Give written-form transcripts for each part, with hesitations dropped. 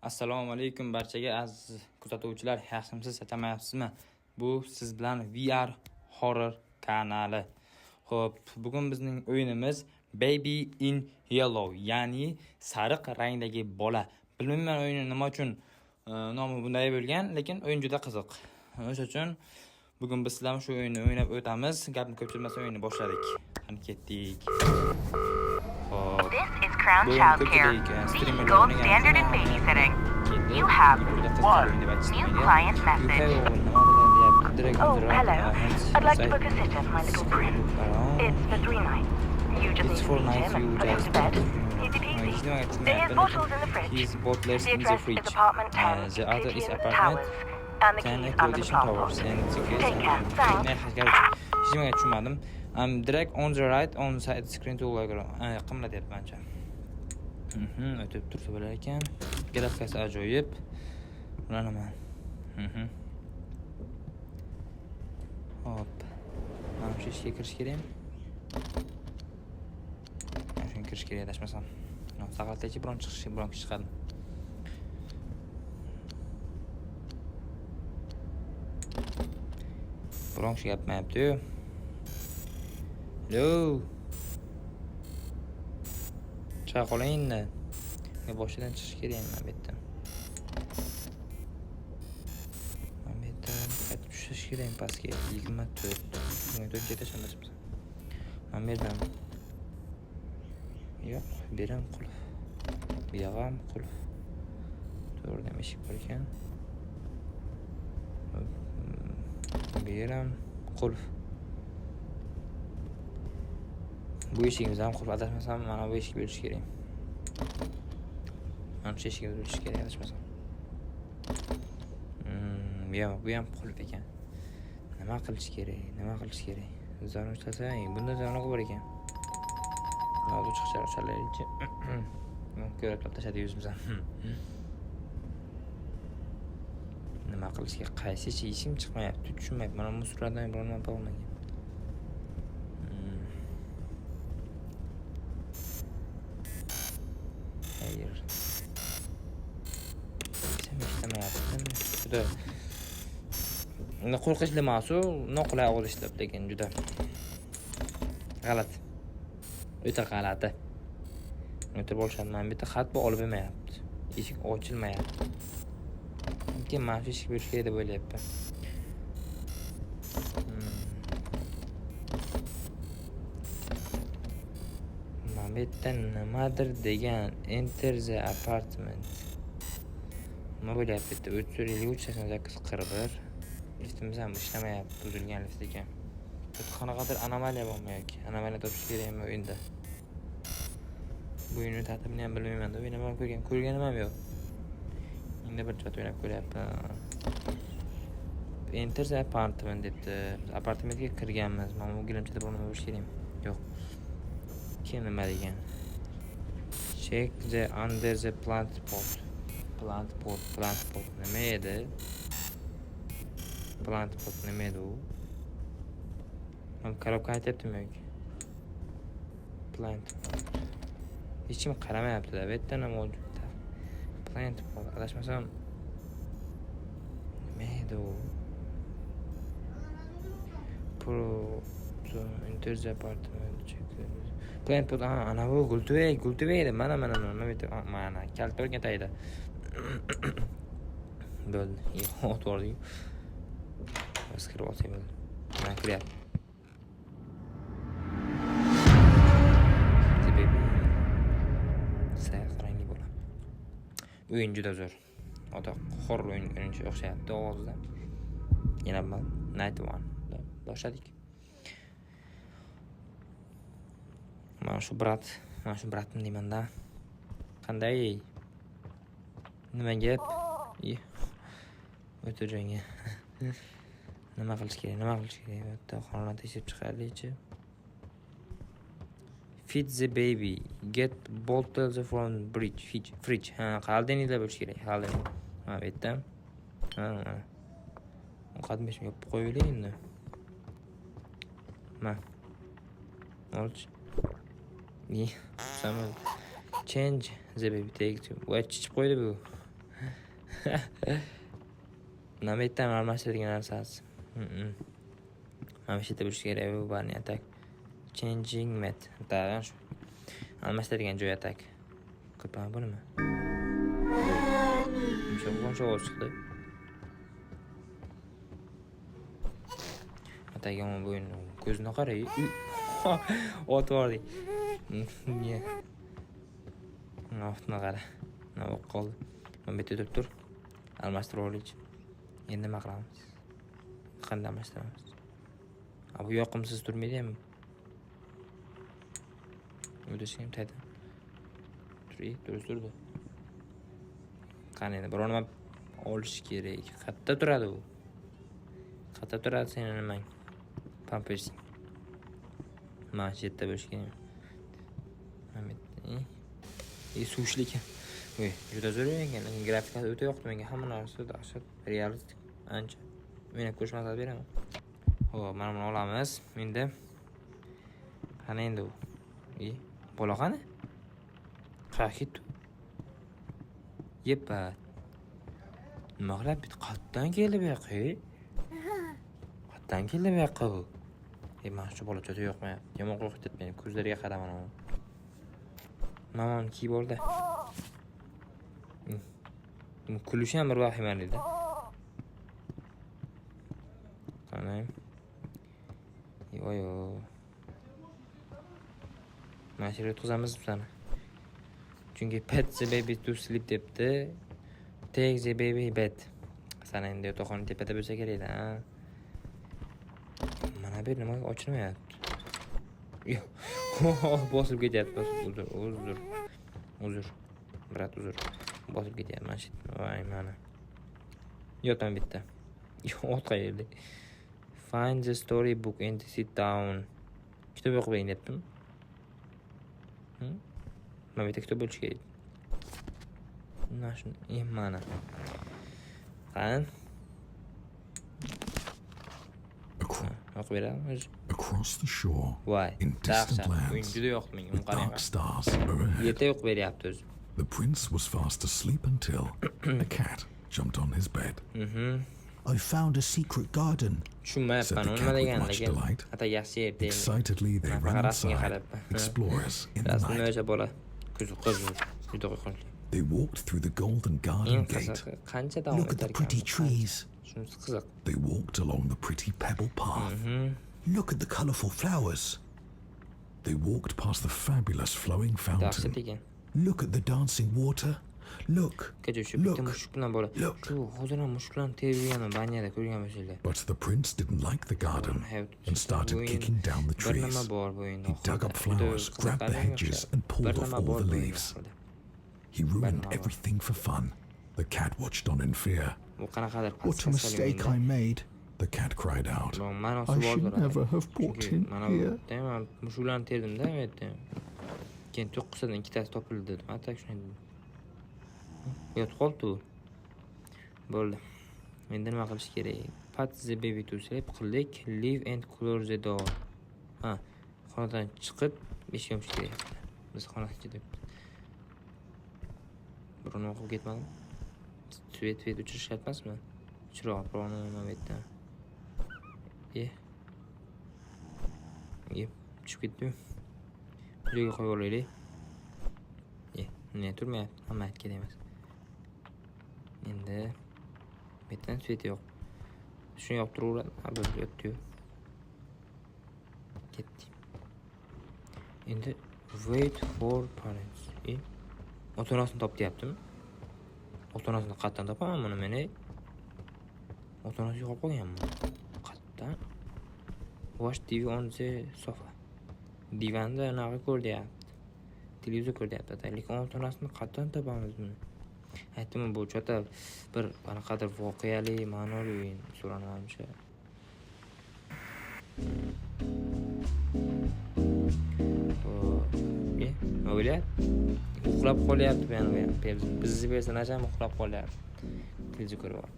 Assalomu alaykum barchaga, aziz kuzatuvchilar, yaxshimisiz, charchamayapsizmi? Bu siz bilan VR Horror kanali. Xo'p, bugun bizning o'yinimiz Baby in Yellow, ya'ni sariq rangdagi bola. Bilmayman, o'yinni nima uchun nomi bunday bo'lgan, lekin o'yin juda qiziq. O'sha uchun bugun biz sizlar bilan shu o'yinni o'ynab o'tamiz. Gapni ko'p cho'zmasdan o'yinni boshladik. Qani, ketdik. Xo'p. This is Crown Bugun Childcare, ko'pchilik the streamerlar gold o'ynagan standard in babysitting. You have one new client message. Oh, hello. I'd like to book a sitter for my little prince. It's for 3 nights. You just It's need to four feed nights, him and you put him just to bed. Easy peasy. His His bottle's in the fridge. His bottles The in the address fridge. is apartment 10, The other is Euclidean apartment Towers, and the 10 keys under the Euclidean plant Towers pot. And the keys. Take care. Thanks. Hech nimaga tushunmadim. Drag on the right on side screen to logo. Qimlatyapti mancha. O'tib tursa bo'lar ekan. Grafikasi ajoyib. Bular nima? Hop. Mana shu ishga kirish kerakmi? Mana shunga kirish kerak, adashmasam. Saqlataychi, biron chiqish, biron kishi chiqadi. Biron kishi gapirmayapti-yu. Hello. Chiqa qoling endi. Yo, boshidan chiqish kerak mana bu yerdan. Mana bu yerdan qaytib tushish kerak pastga. 24. 24 etash, adashmasam. Mana bu yerdan. Yo'q, bu yer ham qulf. Bu yog'i ham qulf. To'g'rida ham eshik bor ekan. Bu yer ham qulf. Bu eshigimiz ham qulf, adashmasam mana bu eshik bo'lishi kerak. Mana shu eshigimiz bo'lishi kerak, adashmasam. Bu ham qulf ekan. Nima qilish kerak? Nima qilish kerak? Zvonok chalsa, bunda zvonok bor ekan. Hozir chiqishar chalaylikchi. Ko'rib tashladi yuzimizdan. Nima qilish kerak? Qaysi eshik, hech kim chiqmayapti, tushunmayapman. Mana musullardan biron nima topolmagan. Xayr. Hech ham ishlamayapti. Juda qo'rqinchli emas u, noqulay ovoz ishlab, lekin juda g'alati. O'ta g'alati. O'tirib olishadi. Mana bu yerda xat bu olib bermayapti. Eshik ochilmayapti. Keyin mana shu eshik bo'lishi kerak deb o'ylayapman. Mana bu yerda nimadir degan, enter the apartment. Nima bo'lyapti bu yerda? 34 53 88 41. Liftimiz ham ishlamayapti, buzilgan lift ekan. Bu yerda qanaqadir anomaliya bormi yoki? Anomaliya topish kerakmi o'yinda? Bu o'yinni tartibini ham bilmayman-da, o'ynab ham ko'rgan, ko'rganim ham yo'q. Endi bir chat o'ynab ko'ryapman. Enter the apartment debdi. Biz apartamentga kirganmiz. Mana bu gilamchada bir nima bo'lishi kerakmi? Yo'q. Keyin nima degan? Check the under the plant pot. Plant pot, plant pot nima edi? Plant pot nima edi u? Mana korobkani aytyaptimi yoki? Plant pot. Hech kim qaramayapti-da, bu yerda nima mavjud? Plant pot, adashmasam nima edi u? Pro enter the apartment, check the plant pot, ana bu gultuvak, gultuvak edi. Mana, mana, mana, mana bu yerda, mana kalit bor ekan tagida. Bo'ldi. Otib yubordik. Bas, kirib olsak bo'ldi. Mana kiryapti. The baby. Sariq rangli bola. O'yin juda zo'r. Ota horror o'yinga o'xshayapti ovozidan. Yana bir Night 1 boshladik. Mana shu brat, mana shu bratim deyman-da. Qanday? Nima gap? O'tir joyga. Nima qilish kerak? Nima qilish kerak? Bu yerda xonani tekshirib chiqaylikchi. Feed the baby. Get bottles from bridge. Fridge. Fridge. Ha, холодильникda bo'lishi kerak. Холодильник. Mana bu yerda. Ha, mana. Ovqat beshim yopib qo'yaylik endi. Ma. Olch. Change the baby, take to. Voy, chichib qo'ydi bu. Nima yerdan almashtiradigan narsasi? Mana shu yerda bo'lishi kerak bu barni atak. Changing mat. Da, shu. Almashtiradigan joy atak. Ko'pam bu nima? Yumshoq qo'nchoq ovoz chiqdi. Atak yomon bu o'yin. Ko'zini qara. Otib yubordik. Naftni qara. Nima bo'lib qoldi? Mana bu yerda turib tur. Almashtirib olaylik. Endi nima qilamiz? Qanday almashtiramiz? A, bu yoqimsiz turmaydi ham. O'tishga ham taydan. Turing, durust turdi. Qani endi biror nima olish kerak. Qayerda turadi u? Qayerda turadi seni nimang? Pampersing. Mana shu yerda bo'lishi kerak. Mana bu yerda. Suv ishli ekan. Uy, juda zo'r ekan, lekin grafikasi o'ta yoqdi menga. Hamma narsa dahshat, realistik ancha. O'ynab ko'rish maslahat beraman. Xo'p, mana buni olamiz. Endi qani endi u? Bola qani? Qayerga ketdi? Yepa. Nima qilyapti? Qayerdan keldi bu yoqqa? Qayerdan keldi bu yoqqa bu? Mana shu bola juda yoqmayapti. Yomon qo'rqityapti meni. Ko'zlariga qara mana. Mana buni kiyib oldi. Kulishi ham bir vahimali-da. Qani. Voy-yo. Mana shu yerga o'tkazamiz bizani. Chunki put the baby to sleep debdi. Take the baby bed. Sana endi yotoqxona tepada bo'lsa kerak-da, ha? Mana bu nima ochilmayapti? Yo'q. Bosib ketyapti, bosib. Uzr, uzr. Uzr. Brat, uzr. Bosib ketyapti mana shu. Voy, mana. Yotaman bitta. Yo'q, ot qayerda? Find the storybook and sit down. Kitob o'qib bering deyaptimi? Mana bu yerda kitob bo'lishi kerak. Mana shuni, mana. Qani? O'qib beradimi o'zi? Across the shore, Voy, in distant dahshat. O'yin lands, juda yoqdi menga, uni with qarang. dark stars overhead, Yerda o'qib beryapti o'zi. the prince was fast asleep until a cat jumped on his bed. I found a secret garden. Tushunmayapman Said the uni cat nima with deganini, much lekin delight. ata yaxshi yer deydi. Excitedly, they Bunaqa ran rasmga inside, qarab. explorers in the Rasmni night. o'sha bola ko'zi qiziq, juda qo'rqinchli. They walked through the golden garden Eng gate. qizig'i qancha davom Look at the etar ekan pretty bu? trees. Shunisi qiziq. They walked along the pretty pebble path. Look at the colourful flowers. They walked past the fabulous flowing Dahshat fountain. ekan. Look at the dancing water. Look. Kecha shu bitta Look. mushuk bilan bola. Look. Shu hozir ham mushuk bilan terib yurganman banyada ko'rgan bo'lsanglar. But the prince didn't like the garden Hayot and started bu o'yin kicking down the bir nima trees. bor bu o'yinda He dug up oxirida. Juda flowers, grabbed the qiziqarli hedges, o'xshaydi. and pulled Bir off nima all bor the bu o'yin leaves. oxirida. He ruined nima bor. everything for fun. The cat watched on in fear. Bu qanaqadir What a podskazkali mistake o'yinda. I made. The cat cried out. Bu ma'nosi I bor should bo'ladi. never have brought Chunki him mana bu here. yerda man mushuklarni terdimda bu yerda. Keyin to'qqiztadan ikkitasi topildi dedim. Atak shunday dedim. Yotib qolibdi u. Bo'ldi. Endi nima qilish kerak? Put the baby to sleep qildik. Leave and close the door. Ha, xonadan chiqib eshik yopish kerak. Biz xona ichida. Birovni o'qib ketmadim. Svet o'chirish shart emasmi? Chiroq birovni nima bu yerda. Tushib ketdi-yu. Joyga qo'yib olaylik. Ne turmayapti? Hamma kerak emas. Endi bu yerdan svet yo'q. Shuni yoqib turaveradi. Ha, bo'ldi, yotdi-yu. Ketdik. Endi wait for parents. Ota-onasini top deyaptimi? Ota-onasini qayerdan topaman buni men? Ota-onasi yo'qolib qolganmi? Qayerdan? Watch TV on the sofa. Divanda anaqa ko'r deyapti. Televizor ko'r deyapti. Lekin ota-onasini qayerdan topamiz buni? Aytdim, bu chota bir qanaqadir voqeali, ma'noli o'yin so'ranmanimcha. Nima bo'lyapti? Uxlab qolyapti bu ham, bu ham. Bizni personaj ham uxlab qolyapti. Televizor ko'rib olib.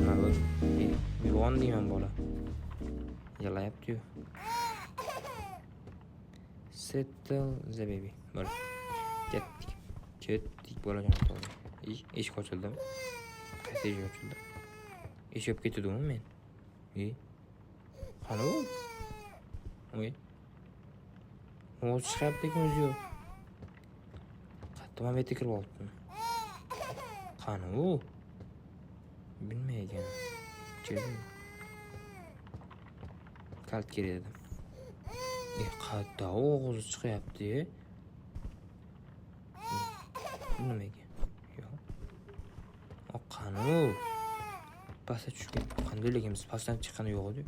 Nima bu? Uyg'on deyman bola. Yig'layapti-yu. Settle the baby. Bo'ldi. Ketdik. Ketdik bolajon. Eshik ochildimi? Qaysi eshik ochildi? Eshik olib ketdimi men? Qani u? Oy. Ovoz chiqyapti, lekin o'zi yo'q. Qayerda, mana bu yerga kirib olibdimi? Qani u? Bilmaygan. Kalit kerak edi. Qayerda u, ovozi chiqyapti? Bu nima ekan? Yo'q. O, qani u? Pastga tushib ketdi. Qanday, lekin biz pastdan chiqqani yo'q edi.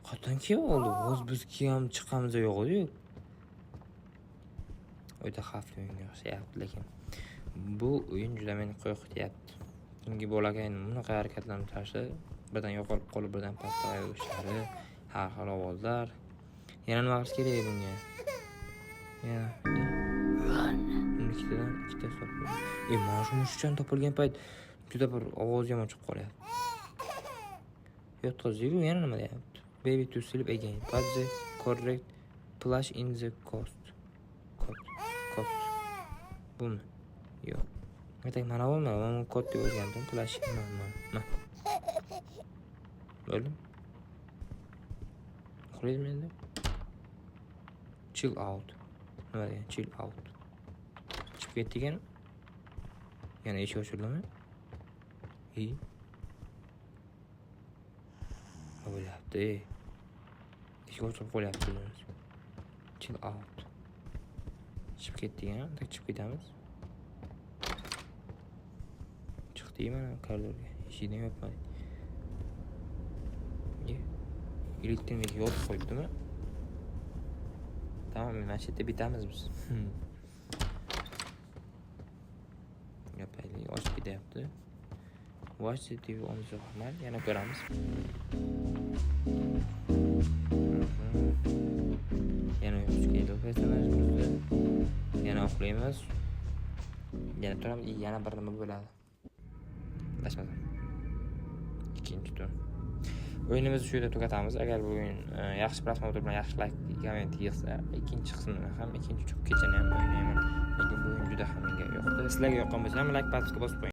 Qayerdan kelib oldi? Hozir biz ham chiqqanimiz yo'q edi. O'ta xavfli o'yinga o'xshayapti, lekin bu o'yin juda meni qo'rqityapti. Chunki bolakayni bunaqa harakatlarni tashlab, birdan yo'qolib qolib, birdan pastga yurishlari, har xil ovozlar. Yana nima qilish kerak bunga? Yana ikkitadan ikkitasi topildi. Mana shu mushukchani topilgan payt juda bir ovoz yomon chiqib qolyapti. Yotqizdik, yana nima deyapti? Baby to sleep again. Put the correct plush in the cot. Cot. Cot. Bumi? Yo'q. Aytak, mana bumi? Mana cot deb o'rgandim. Plush. Mana, mana. Mana. Bo'ldimi? Uxlaydimi endi? Chill out. Nima degan? Chill out. Chiqib ketdik yana. Yana eshik ochildimi? Nima bo'lyapti? Eshik ochilib qo'yapti o'zimiz. Chill out. Chiqib ketdik yana. Так, chiqib ketamiz. Chiqdik mana koridorga. Eshikni ham yopmadik. Elektrnik yopib qo'yibdimi? Tamam, mana shu yerda bitamiz biz. Yopaylik, ochib ketyapti. Watch the TV on the Rahman. Yana ko'ramiz. Yana uyqusi keldi personajimizni. Yana uxlaymiz. Yana turamiz, yana bir nima bo'ladi. Adashmasam. Ikkinchi tur. O'yinimizni shu yerda tugatamiz. Agar bu o'yin yaxshi просмотр bilan yaxshi like, komment yig'sa, ikkinchi qismini ham, ikkinchi kechani ham o'ynayman. Lekin bu o'yin juda ham menga yoqdi. Sizlarga yoqqan bo'lsa ham like, подписка bosib qo'ying.